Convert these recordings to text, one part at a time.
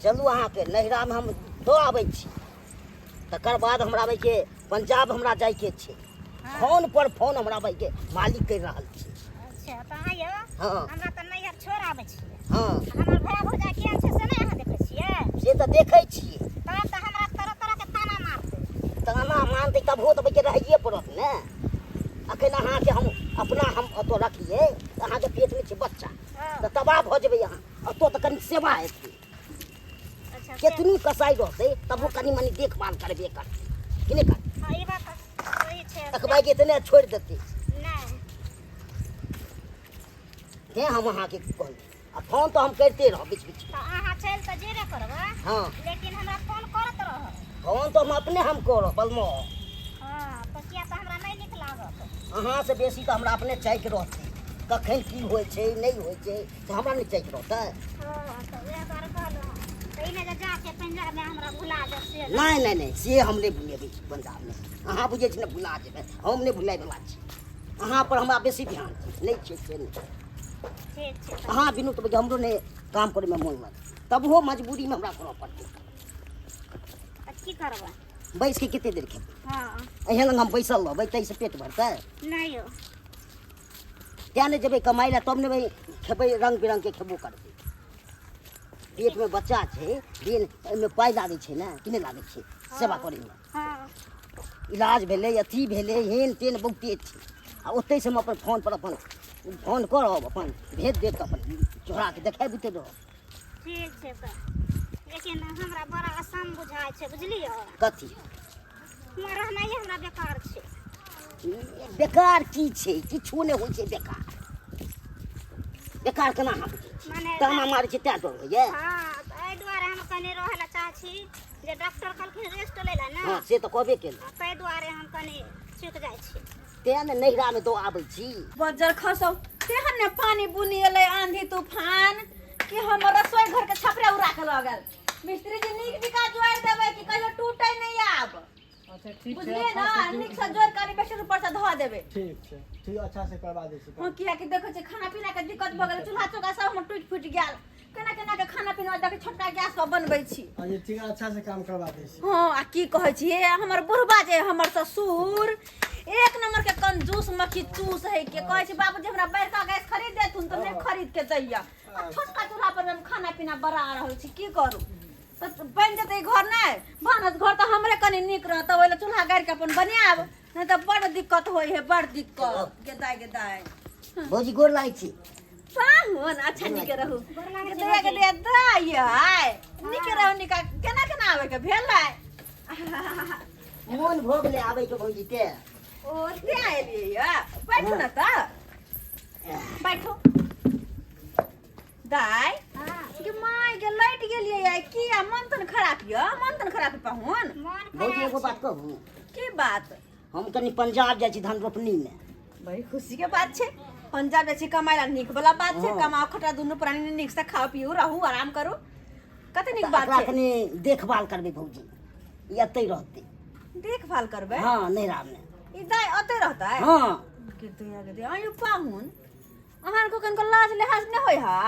चलू अहाँके नैहरामे हम दऽ आबै छी, तकर बाद हमरा आबैके पंजाब हमरा जाइके छै। फोन पर फोन हमरा आबैके मालिक करि रहल छै। अच्छा तऽ अहाँ यौ। हँ। हमरा तऽ नैहर छोड़ आबै छियै। हँ। हमर भाय भौजाइ केहन छै से नहि अहाँ देखै छियै? से तऽ देखै छियै। तब तऽ हमरा तरह तरह के ताना मारतै। ताना मानतै तबहो तऽ भैया रहैए पड़त ने। अखन अहाँके हम अपना हम ओतऽ रखियै तऽ अहाँके पेटमे छै बच्चा। हँ। तऽ तबाह भऽ जेबै अहाँ। ओतऽ तऽ कनि सेवा हेतै। अच्छा से- केतनो कसाई रहतै तबो कनि मनि देखभाल करबे करतै कि नहि करतै? हँ, ई बात तऽ सही छै। अखबाइ के इतने छोड़ि देतै। नहि। तेँ हम अहाँके कहलहुँ, आ फोन तऽ हम करिते रहब बीच बीच। तऽ अहाँ चलि तऽ जेबे करबै। हँ। लेकिन हमरा फोन करैत रहब। फोन तऽ हम अपने हम करब बलमो। हँ, तऽ किया तऽ हमरा नहि नीक लागत। अहाँसँ बेसी तऽ हमरा अपने चैक रहतै, कखन की होइ छै नहि होइ छै से हमरा नहि चैक रहतै। हँ, तऽ उएह दुआरे कहलहुँ, तऽ ई नहि जे जाके पंजाबमे हमरा भुला देब से। नहि नहि नहि, से हम नहि भुलेबै पंजाबमे। अहाँ बुझै छी ने भुला जेबै, हम नहि भुलायवला छी। अहाँ पर हमरा बेसी ध्यान छै, नहि छै से नहि। ठीक छै तऽ। अहाँ बिनु तऽ हमरो नहि काम करैमे मोन लागत, तबहो मजबूरीमे हमरा करऽ पड़तै। तऽ की करबै? बैस के कते देर खेबै? हँ। एहन लग हम बैसल रहबै ताहिसँ पेट भरतै? नहि यौ। तेँ नहि जेबै कमाइ लए तब ने खेबै, रङ्ग बिरङ्गके खेबो करबै। पेटमे बच्चा छै, दिन एहिमे पाइ लागै छै ने कि नहि लागै छै? सेवा करैमे। हँ। इलाज भेलै, अथी भेलै, हेन तेन बहुते छै। आ ओतहिसँ हम अपन फोनपर अपन फोन करब, अपन भेज देब तऽ अपन चोराके देखाबिते रहब। ठीक छै तऽ, लेकिन हमरा बड़ा आसान बुझाइ छै, बुझलियै? कथी? हुआँ रहनाइए हमरा बेकार छै। बेकार की छै? किछो नहि होइ छै बेकार। बेकार केना अहाँ बुझै छी? मने ताना मारै छै तैं डर होइए। हँ, तऽ एहि दुआरे हम कनि रहै लए चाहै छी जे डॉक्टर कहलखिन रेस्ट लै लए ने। हँ, से तऽ कहबे केलहुँ। ताहि दुआरे हम कनि चुकि जाइ छी। तें ने नैहरामे दऽ आबै छी। बज्जर खसौ तेहन ने पानी बुनी एलै, आंधी तूफान, कि हमर रसोई घर के छपरा उड़ा के लऽ गेल। मिस्त्री जी, नीक निका जोड़ि देबै कि कहियो टूटे नहि आब। अच्छा ठीक छै। बुझलियै अच्छा ने? से नीक से जोड़ कनि बेसी ऊपर से धऽ देबै। ठीक छै, ठीक, अच्छा से करबा दै छी। हँ, कियाकि देखै छियै खाना पीना के दिक्कत भऽ गेल, चूल्हा चौका सब हमर टूटि फूटि गेल। केना केना के खाना पीना देखै छोटका गैस पर बनबै छी। अच्छा ठीक है, अच्छा से काम करबा दै छी। हँ, आ की कहै छी हे, हमर बुढ़बा जे हमर ससुर एक नंबर के कंजूस मक्खी चूस है के कहै छी बाबूजी हमरा बड़का गैस खरीद देथुन तऽ नहि खरीद के दैया, आ छोटका चूल्हा पर हम खाना पीना बना रहल छी। की करू, तऽ बनि जेतै घर नहि भानस घर तऽ हमरे कनि नीक रहत, ओहि लए चूल्हा गाड़ि के अपन बनायब, नहि तऽ बड़ दिक्कत होइ है, बड़ दिक्कत। गेदाय गेदाय। भौजी, गोर लागै छी। पाहुन, अच्छा नीके रहू। गोर लागै छी। गेदैया गेदैया दाइ आइ नीके रहू। निका केना केना आबै के भेल आइ? मोन भऽ गेलै आबैके भौजी ते। ओ ते एलियै या, बैठू ने तऽ बैठू। दाइ हँ। के माय के लैट गेलियै आइ किया? मन तन खराब यऽ? मन तन खराब यऽ पाहुन? मोन भौजी, खराब एगो छै। बात कहू? की बात? हम कनि पंजाब जाइ छी धान रोपनीमे। बड़ी खुशी के बात छै, पंजाब जाइ छी कमाइ ला, नीक वाला बात छै। हँ। कमाओ खटा दुनू प्राणी नीक से खाओ पियू, रहू, आराम करू, कते नीक तऽ बात एकरा छै। कनि देखभाल करबै भौजी, ई एतै रहतै। देखभाल करबै? हँ, नैहरामे। ई दाइ ओतै रहतै? हँ। के दया के दया, आयौ पाहुन, अहाँ को कनको लाज लिहाज नहि होइ हा?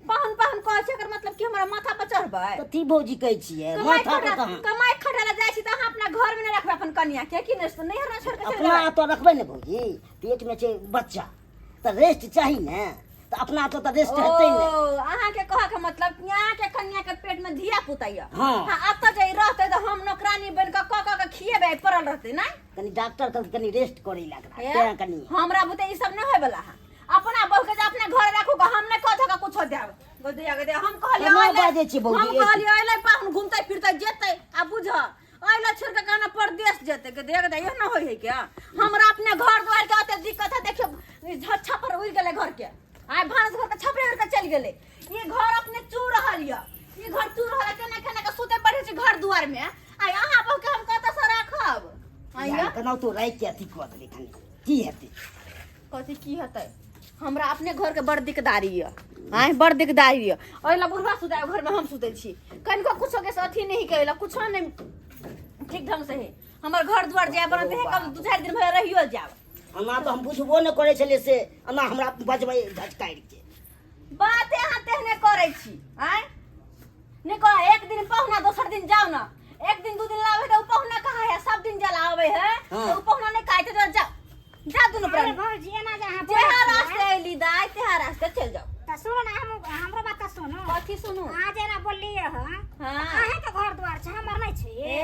पाहुन पाहुन कहै छै, एकर मतलब कि हमरा माथा पर चढ़बै? कथी भौजी कहै छियै? कमाइ माथा पर खटा कहाँ? कमाइ खटा ला जाइ छी तऽ अहाँ अपना घर में नहि रखबै अपन कनिया के कि नहि नैहर में छोड़ के चलि अपना जेबै? तऽ रखबै ने भौजी, पेटमे छै बच्चा तऽ रेस्ट चाही ने, तऽ अपना तऽ रेस्ट हेतै ने। ओ अहाँ के कहऽ के मतलब कि अहाँ के कनिया के पेट में धिया पुता यऽ? हँ। हाँ, एतऽ जे ई रहतै तऽ हम नौकरानी बनि कऽ कऽ कऽ के खिएबै, पड़ल रहतै नहि? कनि डॉक्टर कहलकै कनि रेस्ट करै लए एकरा, हे, तें कनि हमरा बुते ई सब नहि होय वाला है। अपना बहू के जे अपना घर राखू ग, हम नहि कह धऽ कुछो देब। गदिया गदिया, हम कहलियै केना अइलै- बाजै छी भौजी? हम कहलियै अइलै पाहुन घुमतै फिरतै जेतै, आ बुझ अइलै छोड़ के कहना परदेश जेतै। गदिया गदिया, एहन होय है क्या? हमरा अपने घर द्वार के ओते दिक्कत है, देखियौ ई छप्पर उड़ि गेलै घर के, आइ भानस घर के छप्परे उड़ि के चलि गेलै। ई घर अपने चू रहल यऽ, ई घर चू रहल है, केना केना के सुते पड़ै छै घर दुआर में। आइ अहाँ बहू के हम कतऽ से राखब? आइ यार, केना तो राखि के अथी कऽ देबै कनि, की हेतै? कथी की हेतै? हमरा अपने घर के बड़ दिकदारी यऽ, आइ बड़ दिकदारी यऽ। ओहि ला बुढ़वा सुतै घर में, हम सुतै छी। कनिको कुछो के अथी नहीं करै ला, कुछो नहीं ठीक ढंग से है। हमर घर दुआर जाय बनत है, कम दू चारि दिन भर रहियो जायब। एना तऽ हम बुझबो नहि करै छलियै से एना हमरा बजबै झटकारि के। बाते अहाँ तेहने करै छी। आँय, नहीं कह एक दिन पहुना दोसर दिन जाओ ना एक दिन दू दिन लावे तो पहुना कहाँ है सब दिन जला आवे है हाँ। तो पहुना नहीं काहे तो जाओ जा दुनू अरे प्राणी भौजी एना जे अहाँ जेहा बोलै रास्ते छियै, अयली दाय तेहा रास्ते चल जाओ तऽ सुनू ने हम हमरो बात तऽ सुनू कथी सुनू अहाँ जेना बोललियै हँ हाँ अहाँके घर दुआर छै हमर नहि छै ए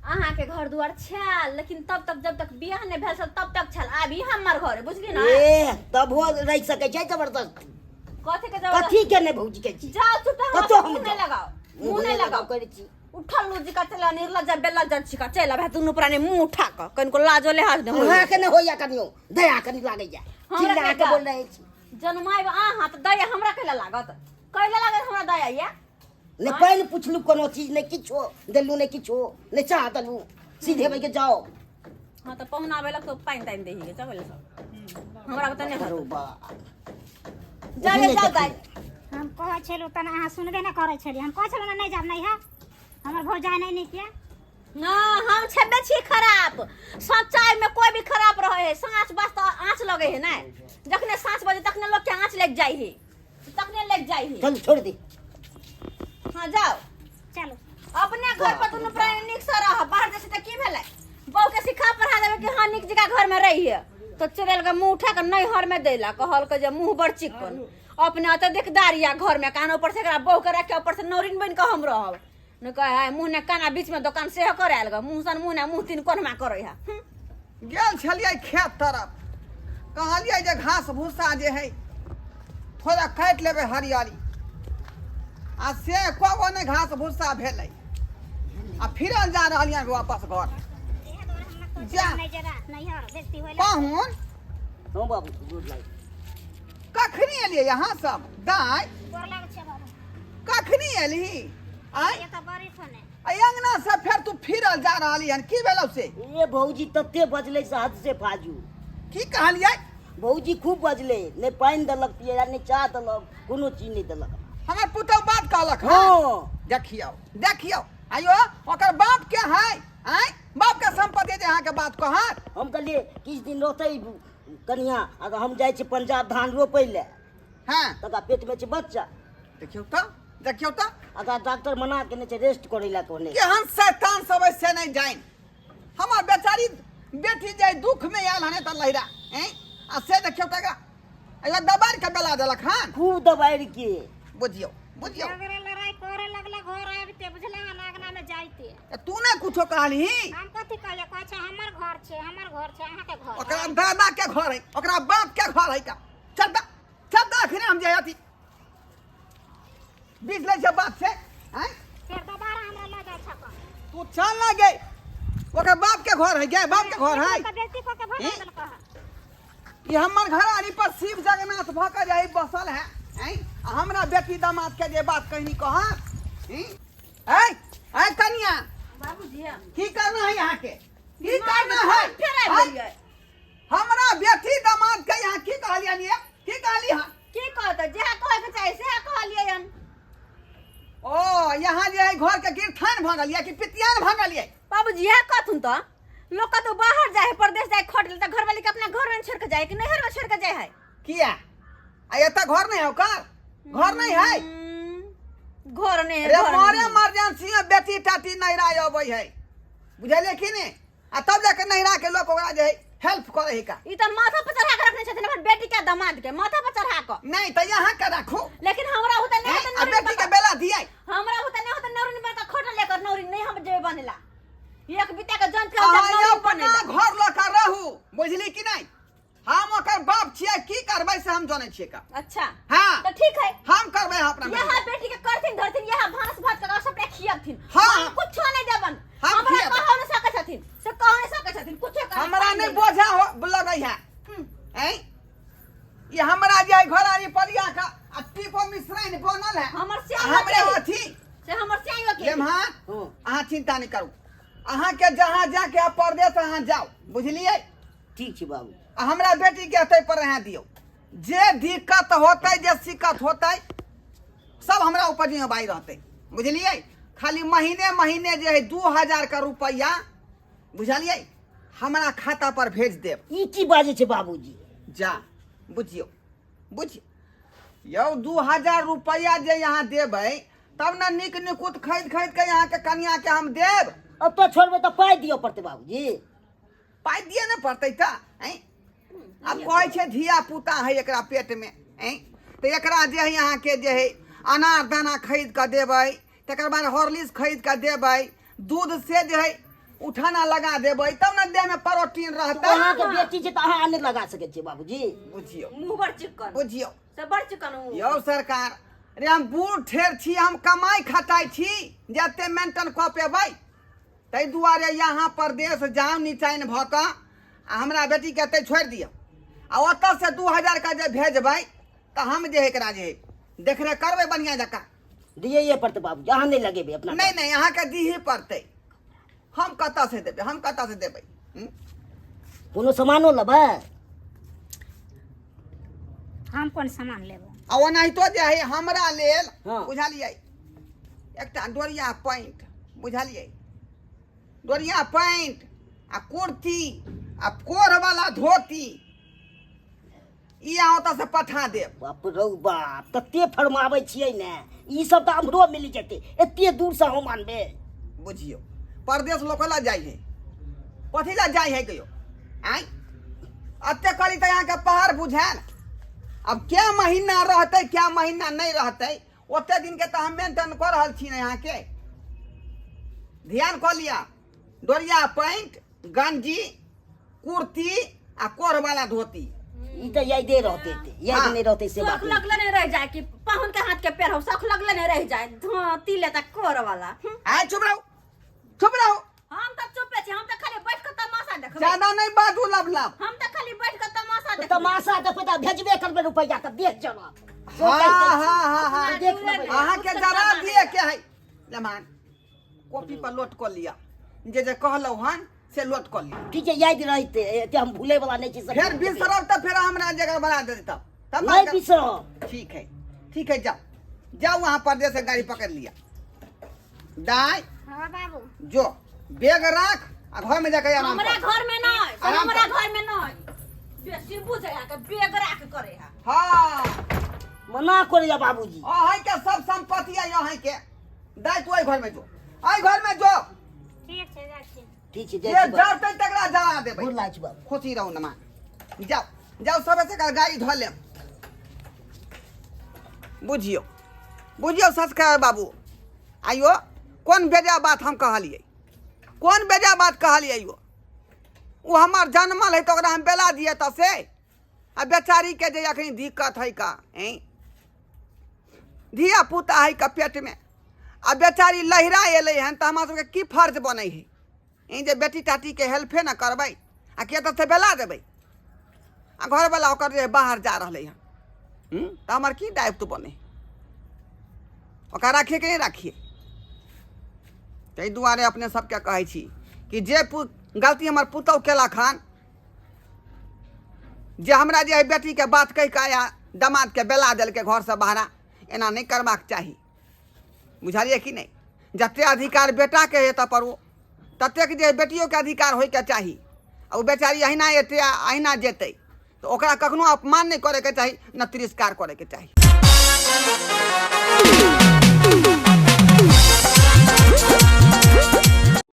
अहाँ के घर दुआर छल लेकिन तब तक जब तक बियाह नहीं भेल छल तब तक छल अभी हमर घर है बुझली ना ए तबो रहि सकै छै जबरदस्त कथी के जबरदस्ती कथी के नहि भौजी के छी जाओ चुप कतौ हमरा हम मुंह नहीं जाउ। लगाओ मुंह नहीं लगाओ करै छी उठल लूजी का चला निर्लज्जा बेलज्जा छिका चल भाई दुनू प्राणी मुंह उठा क कनको लाजो लेहाज नहीं होई अहाँके नहि होइया कनियो दया कनि लागैया हमरा चिल्ला के के बोल रहल छी जनमाइब अहाँ तऽ दया हमरा कैला लागत कैला लागत हमरा दया या नहि पानि पुछलू कोनो चीज नहि किछो देलू नहि किछो नहि चाह देलू सीधे बैठ के जाओ हाँ तऽ पहुना आबे लग तो पानि तानि देही के चल सब हमरा बता नहीं अरे बा जा ले जाओ दाई हम कहै छलहुँ तहन अहाँ सुनबे नहि करै छलियै हम कहै छलहुँ ने नहि जायब नैहर हमर भौजाइ नहि नीक यऽ ना हम छेबे छी खराब सच्चाई में कोई भी खराब रहे है साँच बस तो आँच लगे है ना जखने साँच बजे तखने लोग के आँच लग जाई है तखने लग जाई है चल छोड़ दे हाँ जाओ चलू अपने घर पर दुनू प्राणी नीक से रह बाहर जैसे तऽ की भेलै बहू के सिखा पढ़ा देबै कि हाँ नीक जगह घर में रहिए तो चुड़ैल के मुंह उठा के नैहर में देला कहल के जे मुंह बड़ चिकन अपने अत देखदारिया घर में कान ऊपर से एकरा बहू के रख के ऊपर से नौरिन बन के हम रहब न कहे है मुंह ने काना बीच में दोकान सेहो करे आयल ग मुंह सन मुंह ने मुंह तीन कोनमा करे है हम्म। गेल छलियै खेत तरफ कहलियै जे घास भूसा जे है थोड़ा काटि लेबै हरियाली आ से एको गो नहि घास भूसा भेलै आ फिरल जा रहलियै वापस घर इएह दुआरे हम ने जा। नहि जेबा नैहर बेइज्जती होइला पाहुन हाँ बाबू गुड लाइट कखनी एलियै यहाँ सब दाय गोर लागै छै बाबू कखनी एलही आय ये तऽ बड़ी फोने आ अंगना से फेर तू फिरल जा रहली हन की भेलौ से ए भौजी तते बजलै से हद से फाजू की कहलियै भौजी खूब बजलै नहि पानि देलक पियै नहि चाह देलक कोनो चीज नहि देलक हमर पुतहु बात कहलक हँ हँ देखियौ देखियौ आइयो ओकर बाप के है आय बाप के संपत्ति जे अहाँके बात कहत हम कहलियै किछु दिन रहतै कनिया आ हम जाइ छी पंजाब धान रोपै लए हँ तकरा पेटमे छै बच्चा देखियौ तऽ देखियौ तऽ अगर डॉक्टर मना केने छै रेस्ट करै लए कहने केहन शैतान सब है से नहि जानि हमर बेचारी बेटी जे दुख में आयल हन तऽ लहिरा हैं आ से देखियौ तऽ एकरा एकरा दबारि के बेला देलक हन खूब दबारि के बुझियौ बुझियौ झगड़ा लड़ाई करे लगला घर आबिते बुझला हन अंगना में जाइते तऽ तू नहि कुछो कहलही हम कथी कहलियै कहै छै हमर घर छै हमर घर छै अहाँके घर ओकरा दादा के घर है ओकरा बाप के घर है का चल दा चल दा अखने हम जे अथी बीच लै छै बाप से हैं फेर दोबारा हमरा लऽ जाइ छक तू चल ना गे ओकर बाप के घर है गे बाप के घर है तऽ बेइज्जती कऽ के भगा हैं? देलक हन ई हमर घर आरी पर शिव जगन्नाथ भऽ के जे बसल है हैं आ हमरा बेटी दामाद के जे बात कहनी कहत हैं ऐ ऐ कनिया बाबूजी की करना है यहाँ के की करना है फेर आबि हैं? गेलियै हमरा बेटी दामाद के यहाँ की कहलियन ये की कहली हन की कहतै जेहा कहै के चाही सेहा कहलियै हन ओ यहाँ जे है घर के गिरथान भऽ गेल ये कि पितियान भऽ गेल ये बाबूजी इएह कहथुन तऽ लोग कतौ बाहर जाए है परदेश जाए खट ले तऽ घरवाली के अपना घर में छोड़ के जाए कि नैहर में छोड़ के जाए है किया आ एतऽ घर नहीं है ओकर घर नहीं है घर नहीं है रे घर मारे नहीं है। इमरजेंसी में बेटी टाटी नैहरा अबै है बुझलियै कि नहि आ तब जाके नैहरा के लोक ओकरा जे है हेल्प करे है का ई तऽ माथा पर चढ़ा के रखने छथिन हमर बेटी के दामाद के माथा पर चढ़ा के नहीं तऽ यहाँ के राखू लेकिन हमरा होता नहीं हैं? होता आ नौरिन बेटी के बड़का बेला दियै हमरा होता नहीं होता नौरिन बड़का खोट लेकर नौरिन नहीं हम जेबे बनेला एक बिता के जंत के हम अहाँ नौरिन अपना बनेला घर लऽ कऽ रहू बुझली कि नहि हम ओकर बाप छियै की करबै से हम जानै छियै का अच्छा हाँ। तो ठीक है हम करबै अपना बेटी यहाँ बेटी के करथिन धरथिन यहाँ भानस भात कर सबटा खियबथिन हाँ। हम कुछो नहीं देबन हम हमरा खियेबै। कहऽ नहीं सकै छथिन से कह नहीं सकै छथिन कुछो कर हमरा नहि बोझा हो लगै है हैं ई हमरा जे घर आरी परिया का आ टीपो मिश्राइन बनल है हमर आ श्याम हमरे के। अथी से हमर स्याइयो के लेमहा हँ। अहाँ चिंता नहि करू अहाँके जहाँ जाके आ परदेश अहाँ जाउ बुझलियै ठीक छै बाबू आ हमरा बेटी के एतै पर रहए दियौ जे दिक्कत होतै जे सिक्कत होतै सब हमरा ऊपर जिम्मेवारी रहतै बुझलियै खाली महीने महीने जे है 2000 का रुपैआ बुझलियै हमरा खाता पर भेज देब ई की बाजै छै बाबूजी जा बुझियौ बुझियौ यौ 2000 रुपैआ जे यहाँ देबै तब ने नीक निकुत खरीद खरीद के अहाँके कनियाके हम देब। ओतऽ छोड़बै तऽ पाइ दिअ पड़तै बाबूजी। पाइ दिअ ने पड़तै तऽ ऐं? आब कहै छै धिया पुता है एकरा पेटमे, ऐं? तऽ एकरा जे है अहाँके जे है अनार दाना खरीद कऽ देबै, तकर बाद हॉर्लिक्स खरीद कऽ देबै, दूध से जे है उठाना लगा देबै, तब ने देहमे प्रोटीन रहतै। अहाँके बेटी छै तऽ अहाँ नहि लगा सकै छियै बाबूजी। बुझियौ, मुँह बड़ चिक्कन, बुझियौ से बड़ चिक्कन मुँह। यौ सरकार रे, हम बूढ़ ठेर छी, हम कमाइ खटाइ छी जते मेंटेन कऽ पेबै, ताहि दुआरे यहाँ परदेश जाउ निचाइन भऽ कऽ आ हमरा बेटीके एतै छोड़ि दिअ, आ ओतऽसँ 2000 के जे भेजबै तऽ हम जे है एकरा जे है देखरेख करबै बढ़िआँ जकाँ। दियैए पड़तै बाबूजी, अहाँ नहि लगेबै अपना। नहि नहि, अहाँके दिही पड़तै, हम कतऽसँ देबै, हम कतऽसँ देबै? हूँ? कोनो सामानो लेबै? हम कोन सामान लेबै? आ ओनाहितो जे है हमरा लेल, हँ। बुझलियै, एकटा डोरिया पैंट, बुझलियै, डोरिया पैंट आ कुर्ती आ कोरवाला धोती, ई अहाँ ओतऽ से पठा देब। बाप रौ बाप, तते फरमाबै छियै ने, ई सब तऽ हमरो मिल जेतै, एते दूरसँ हम आनबै? बुझियौ, परदेश लोक लए जाइ है, कथी लए जाइ है कहियो? आँय, एते करी तऽ अहाँके पहाड़ बुझायल। अब क्या महीना रहतै क्या महीना नहि रहतै, ओते दिनके तऽ हम मेंटेन कऽ रहल छी ने। अहाँके ध्यान कऽ लिअ, डोरिया पैंट, गंजी, कुर्ती आ कोरवाला धोती। ई तऽ यादे रहतै, एते याद हाँ। नहि रहतै से शौख बात नहि। लगले नहीं रह जाए कि पाहुन के हाथ के पैर हो, शौख लगले नहीं रह जाए धोती लेता कोर वाला। आय चुप रहू, चुप रहू। हम तऽ चुपे छी, हम तऽ खाली बैठ के तमाशा देखबै। ज्यादा नहीं बाजू लब लब। हम तऽ खाली बैठ के तमाशा तऽ देखबै। तमाशा देखबै तऽ भेजबे करबै रुपैआ तऽ देख जरा। हाँ हाँ हाँ हाँ, देख लेबै। अहाँके जरा दिए के है लेमान, कॉपी पर लोट कऽ लिअ, जे जे कहलहुँ हन से लोट कऽ लिअ। ठीक छै, याद रहते, एते हम भूले वाला नहि छी सब। फेर बिसरब तऽ फेर हमरा जगह बना दे तब तब नहि बिसरब। ठीक है, ठीक है, जाओ जाओ, वहाँ परदेश से गाड़ी पकड़ लिया। दाई। हाँ बाबू। जो बैग राख आ घर में जाके आराम हमरा कर। घर में नहीं, आराम हमरा कर। घर में नहीं, बेसी बुझे है के बैग राख करे है। हाँ, मना करैया बाबूजी। अहीं के सब संपत्ति है अहीं के। दाई तू एहि घर में जो, एहि घर में जो। ठीक छै, जाइ छी। ठीक छै, जे जाइ छी बाबू। जरतै तकरा जरा देबै। गोर लागै छी बाबू। खुशी रहू नमा, जाओ जाओ, सब से गाड़ी धो लेब। बुझियौ, बुझियौ संस्कार बाबू, आइयो कोन बेजा बात हम कहलियै, कोन बेजा बात कहलियै? यौ, ओ हमर जनमल है तऽ ओकरा हम बेला दिए तऽ से आ बेचारीके जे अखनी दिक्कत है का, ऐं धिया पुता है का पेटमे, आ बेचारी लहिरा एलै हन, तऽ हमरा सबके की फर्ज बनै है? ई जे बेटी टाटीके हेल्पे ने करबै आ के तऽ से बेला देबै, आ घरवला ओकर जे बाहर जा रहलै हन, तऽ हमर की दायित्व बनै? ओकरा राखिए कि नहि राखिए? ताहि दुआरे अपने सबके कहै छी कि जे गलती हमर पुतहु केलक हन, जे हमरा जे बेटीके बात कहि कऽ आया दमादके बेला देलकै घरसँ बाहरा, एना नहि करबाक चाही, बुझलियै कि नहि? जते अधिकार बेटाके है तऽ पर ओ ततेक जे बेटियोके अधिकार होइके चाही। आ ओ बेचारी अहिना एतै आ अहिना जेतै, तऽ ओकरा कखनो अपमान नहि करैके चाही, न तिरस्कार करैके चाही।